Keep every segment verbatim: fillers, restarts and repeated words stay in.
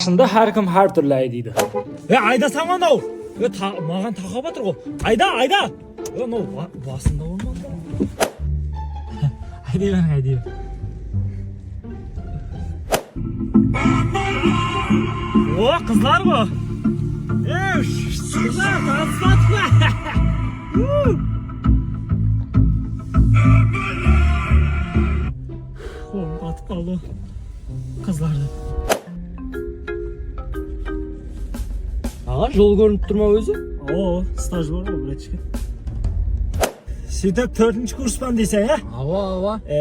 Shında hár kim hár túrli aydaydı. E, aydasań anaw. E, ta-, maǵan taqap atır ǵo. Ayda, ayda. E, mınaw ba-, basında bolmadı. Ayday beriń, ayday beriń. O, qızlar ǵo. E, qızlar, tanısladıq pa? Qolım qatıp qaldı qızlardı. Aǵa, jol kórinip tur ma ózi? Awa, staj bar ǵoy, bratishka. Sóytip, tórtinshi kurspan deyseń, á? Awa, awa. E,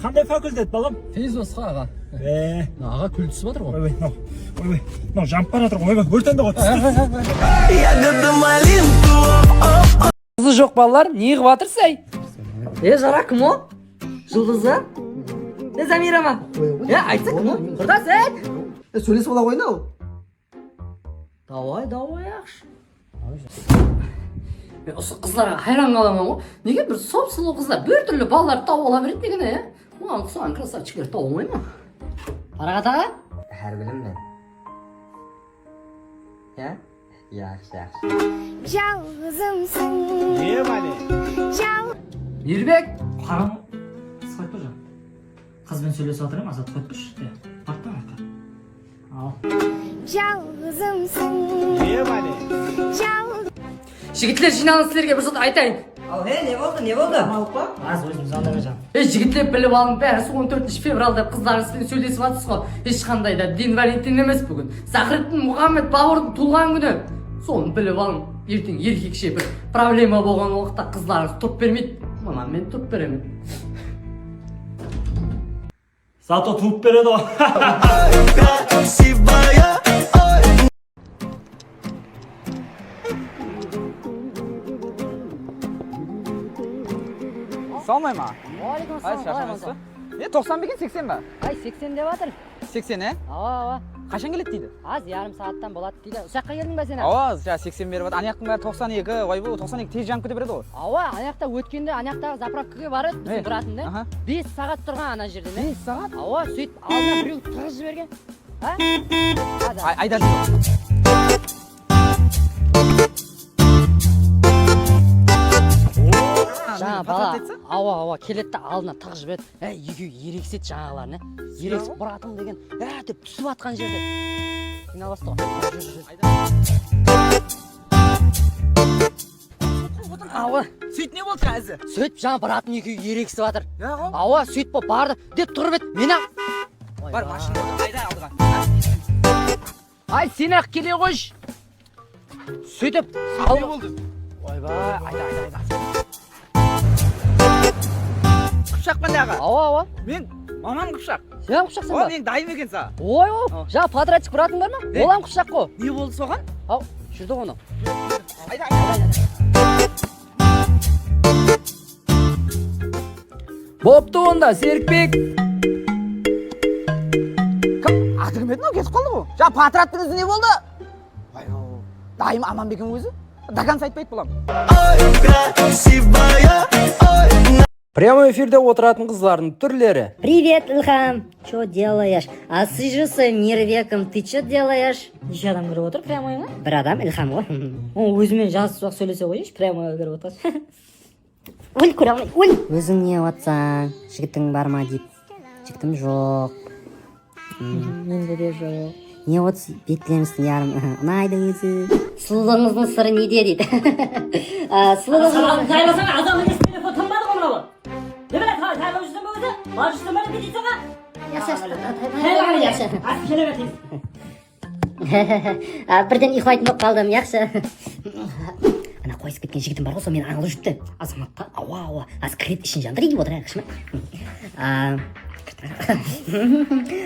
qanday fakultet, balam? Fiznosqa, aǵa. E. Aǵa, kúl túsip atır ǵoy. Oy, oy, mınaw. Oy, oy, mınaw janıp baratır ǵoy. Oy, oy, órtendi ǵoy. Ягода малинка. Qızı joq balalar, ne qılıp atırsız, áy? E, jara, kim o? Juldız ba? E, Zamira ma? E, aytsa, kim o? Qurdas, e? E, sóylesip ala ǵoy, mınaw. Davay, davay, yaqshı. Men usı qızlarǵa hayran qalaman ǵoy. Nege bir sop-sulıw qızlar bir túrli balalardı tawıp ala beredi degeni, ya? Oǵan uqsaǵan krasavchiklerdi tawıp almay ma? Paraxat aǵa? Hár bilimnen. Ya? Yaqshı, yaqshı. Jalǵızımsań. Ne bale? Jal- Mirbek, qarań, sıpayıp tur jan. Qız benen sóylesip atır em, Azat, qoyıp turshı. Ya, barıp tur arqa. Al. Jalǵızımsań. Ne bale? Jal- Jigitler, jıynalıń, sizlerge bir zat aytayın. Al, he, ne boldı, ne boldı? Az, ózim zvandaǵan jan. Ey, jigitler, bilip alıń, bári on tórtinshi fevralda qızlar sizden sóylesip atırsız ǵo. Hesh qanday da Din Valentin emes búgin. Zahriddin Muxammed Baburdıń tuwılǵan kúni. Sonı bilip alıń, erteń erkekshe bir problema bolǵan waqıtta qızlarıńız turıp bermeydi. Mına men turıp beremen. Zato tuwıp beredi ǵo. Assalawma aleykum. Aǵa, sharshamaysız ba? Ne, toqsan ba eken, seksen ba? Ay, seksen dep atır. Seksen, e? Awa, awa. Qashan keledi deydi? Az, yarım saattan boladı deydi. Usaqqa keldiń ba sen? Awa, ja, seksen berip atır. Anayaqtıń bári toqsan eki, oy, bul toqsan eki tez janıp kete beredi ǵoy. Awa, anayaqta ótkende, anayaqtaǵı zapravkaǵa barıp, biziń bratım da. Aha. Bes saat turǵan ana jerden, e? Bes saat? Awa, sóytip aldına birew tıǵıp jibergen. Ha? Ay, ayda. Jańa bala, awa, awa, keledi de aldına tıǵıp jiberedi. Ey, ekewi ereksedi jańaǵılar, ne? Ereksip, bratım degen, á, dep túsip atqan jerde. Qıynalasız ǵoy. Júr, júr, júr. Awa. Sóyt ne boldı házir? Sóytip, jańa bratım ekewi ereksip atır. Ya, ǵo. Awa, sóytip, bardı dep turıp edi. Men-aq. Bar, mashinada otır, ayda aldıǵa. Ay, sen-aq kele ǵoyshı. Sóytip, ne boldı? Oybay, ayda, ayda, ayda. Qıpshaq pa ne, aǵa? Awa, awa. Men mamam qıpshaq. Sen hám qıpshaqsań ba? Ol meniń dayım eken saǵan. Oy, oy. Jańa podradchik bratıń bar ma? Ol hám qıpshaq ǵo. Ne boldı soǵan? Aw, júrdi ǵo mınaw. Ayda, ayda, ayda. Boptı onda, Serikbek. Kim? Atırmedi mınaw, ketip qaldı ǵo. Jańa podradtıń úzi ne boldı? Ay, o, dayım aman beken ózi? До конца aytpaydı bulam. Прямой efirde otıratın qızlardıń túrleri. Привет, Ilham. Чё делаешь? А с Мирбеком ты чё делаешь? Neshe adam kirip otır прямойıńa? Bir adam, Ilham ǵoy. Oń ózime jazıp sóylese qoyınshı, прямойǵa kirip otır. Ól, kóre almay, ól! Óziń ne otsań? Jigitiń bar ma deydi. Jigitim joq. Mende de joq. Ne otırsız, betlerimizdiń yarım unaydı ózi. Sulıwlıǵıńızdıń sırı nede deydi. A, sulıwlıǵıńız... Salam tayarlasana, adam emes, telefon tınbadı ǵo mınaw. Ne bilen, tayarlap júrseń be ózi? Barıp júrseń be, ne deysiń ǵo? Yaqshı, yaqshı. Tayarlaǵan yaqshı. Astı kele ber tez. A, birden uyıqlaytın bolıp qaldım, yaqshı. Ana, qoyısıp ketken jigitim bar ǵoy, sol meni ańlap júripti. Azamatta, awa, awa. Házir kiredi, ishin jandırıp otır, yaqshı ma? A,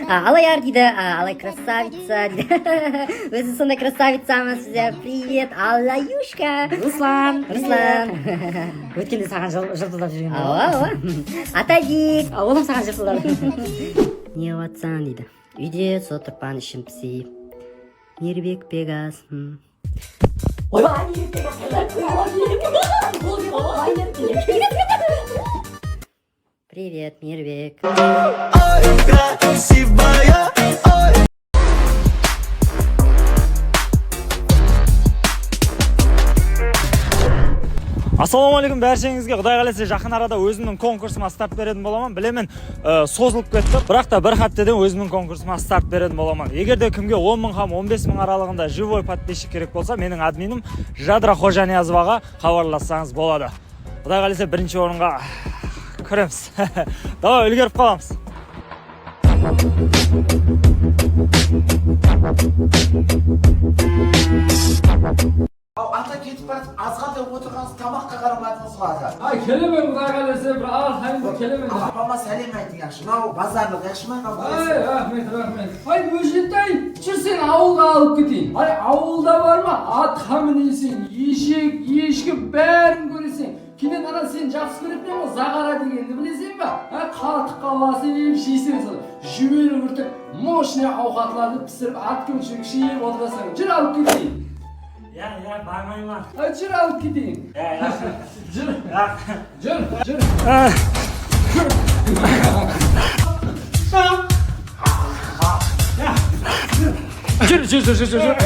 a, alay ar deydi, a, alay красавица deydi. Ózi sonday красавица ma sizler? Привет, Аллаюшка. Ruslan. Ruslan. Ótkende saǵan jıl-, jıltıldap júrgen. Awa, awa. Atadik. A, ol hám saǵan jıltıldadı. Ne qıp atsań deydi. Úyde otırıppan, ishim piseyip. Mirbek Pegas. Oybay, Mirbek Pegas. Привет, Mirbek. Ой, красивая, ой. Assalawma áleykum bársheńizge. Quday qálese, jaqın arada ózimniń konkursıma start beretin bolaman. Bilemen, e, sozılıp ketti. Biraq ta bir hápteden ózimniń konkursıma start beretin bolaman. Eger de kimge on mıń hám on bes mıń aralıǵında живой подписчик kerek bolsa, meniń adminim Jadra Xojaniyazovaǵa xabarlassańız boladı. Quday qálese, birinshi orınǵa kiremiz. Davay, úlgerip qalamız. Aw, ata ketip baratıp, azǵantay otırǵansız, tamaqqa qaramadıńız ǵo, ata. Ay, kelemen, Quday qálese, bir az, hám bir kelemen. Apama sálem aytıń, yaqshı. Mınaw bazarlıq, yaqshı ma, mınaw? Ay, raxmet, raxmet. Ay, Bójentay, júr, seni awılǵa alıp keteyin. Ay, awılda bar ma, atqa mineseń, eshek, eshki, bárin kóreseń. Keyin ana, seni jaqsı kóretuǵınım ǵo, zaǵara degendi bileseń ba? Ha, qatıqqa basıp jeyseń, sol júwel úrtip, moshnıy awqatlardı pisirip, at kópshiligi jep otırasań. Júr, alıp keteyin. Ya, ya, barmayman. Ha, júr, alıp keteyin. Ya, ya. Júr. Ya. Júr, júr. Júr, júr, júr, júr.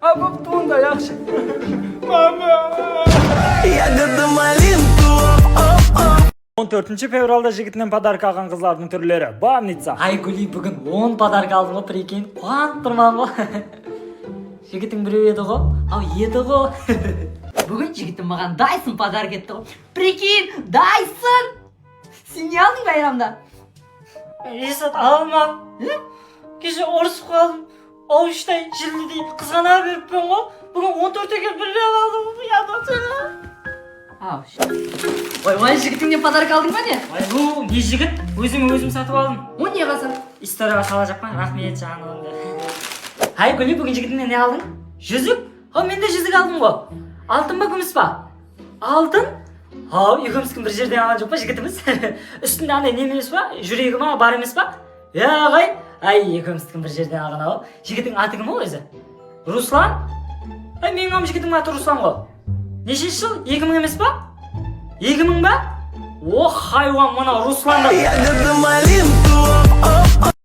Apap tuwında yaqshı. Ягода малинка, оп, оп, оп. On tórtinshi fevralda jigitinen podarka alǵan qızlardıń túrleri. Bamnitsa. Ay, Guli, búgin on podarka aldım ǵo, прикинь, quwanıp turman ǵo. Jigitiń birew edi ǵo. Aw, edi ǵo. Búgin jigitim maǵan Dyson podarka etti ǵo. Прикинь, Dyson! Sen ne aldıń bayramda? Esat, ala almadım. He? Keshe urısıp qaldım. Awıshtay, jildidey qızǵana berippen ǵo. Búgin on tórtke kelip bilmey qaldım. Uyatıp atır. Aw. Oy, oy, jigitińnen podarka aldıń ba ne? Ay, bul ne jigit? Ózime ózim satıp aldım. Onı ne qılasań? Istoriyaǵa salajaqpan, raxmet, janım. Hay, Gúli, búgin jigitińnen ne aldıń? Júzik? Haw, men de júzik aldım ǵo. Altın ba, kúmis pa? Altın? Haw, ekewimizdikin bir jerden alǵan joq pa jigitimiz? Ústinde anday neme emes pa? Júregi ma, bar emes pa? Ya, aǵay. Ay, ekewimizdikin bir jerden alǵan-aw. Jigitiń atı kim ol ózi? Ruslan? Ay, meniń hám jigitimniń atı Ruslan ǵo. Neshinshi jıl? Eki mıń emes pa? Eki mıń ba? O, haywan, mına Ruslandı. Ягода малинка, оп, оп.